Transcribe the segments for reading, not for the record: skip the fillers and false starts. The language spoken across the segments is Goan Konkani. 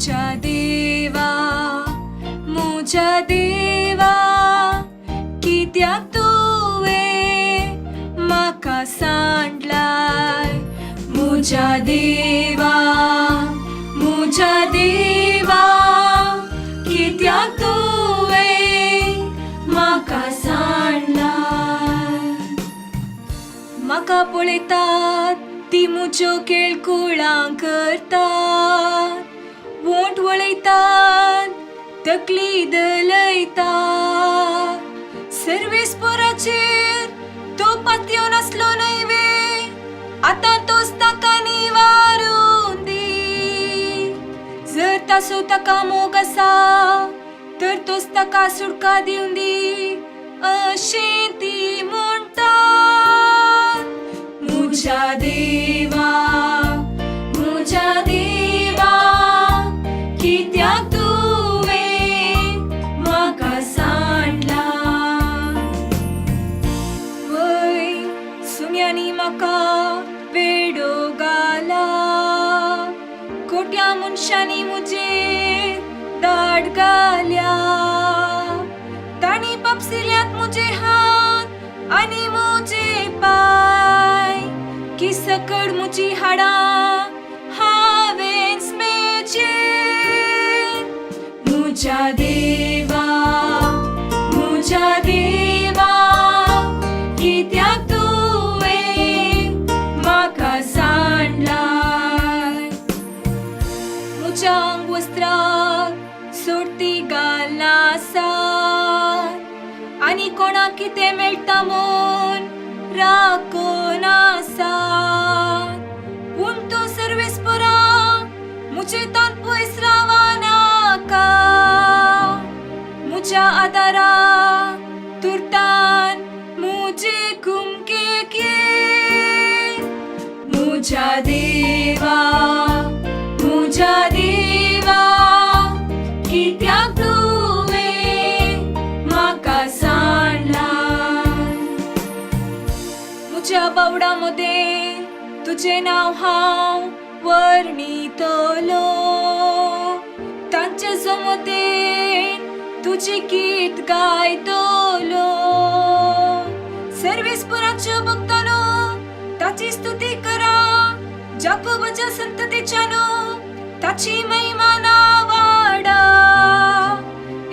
मुझ्या देवा, मुझ्या देवा, कित्याक तुवें म्हाका सांडलाय? मुझ्या देवा, मुझ्या देवा, कित्याक तुवें म्हाका सांडलाय? म्हाका पळयतात ती मुज्यो केळकुळां करतात, वोंट वळयतात, तकली दलयतात. सर्वेस्पोराचेर तो पातयो नासलो न्हय वे? आतां तोच ताका निवारून दी. जर तासो ताका मोग आसा तर तोच ताका सुटका दिवन दी, अशें ती म्हणटात. मुझ्या देवा, मुझ्या देवा, कित्याक तुवें म्हाका सांडला? वय, सुण्यांनी म्हाका वेडो घाला, खोट्या मनशांनी म्हजेर दाड घाल्या. तांणी पापसिल्यात म्हजे हात आनी म्हजे पांय, की सकड म्हजी हाडां हांवेंच मेजलीं. मुझ्या देवा, मुझ्या देवा, कित्याक तुवें म्हाका सांडलाय? म्हज्या आंगवस्त्राक सोडती घालना आसात आनी कोणाक कितें मेळटा म्हूण राखून आसात. पूण तूं सर्वेस्परा, म्हजे तान पयस रावनाका. म्हज्या आदारा तुर्तान म्हजे कुमकेक ये. मुझ्या देवा, मुझ्या देवा, कित्याक तुवें म्हाका सांडलाय? म्हज्या बावडा मदें तुजें नांव हांव वर्णितलो, तांचे जमतेन तुजी गीत गायतलो. सर्वेस्पराच्या भक्तानो, ताची स्तुती करा. जाकोबाच्या संततीच्यानो, ताची महिमा नावाडा.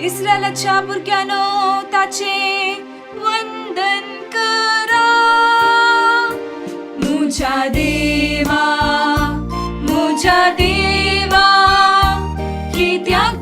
इस्रायलाच्या भुरग्यानो, ताचे वंदन करा. मुझ्या देवा, मुझ्या देवा, कित्याक